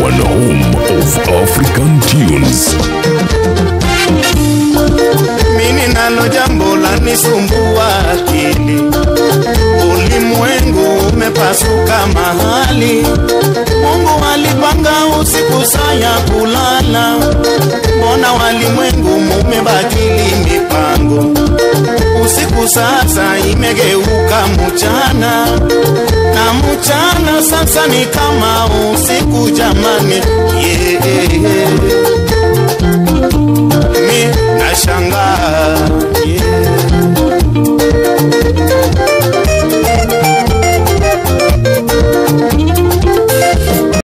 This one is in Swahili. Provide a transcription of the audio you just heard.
One home of African tunes. Mimi nalo jambo lanisumbua akili, ulimwengu umepasuka mahali. Mungu alipanga usiku saa ya kulala, mbona walimwengu mumebadili mipango? Usiku sasa imegeuka mchana, na mchana sasa ni kama usiku. Jamani,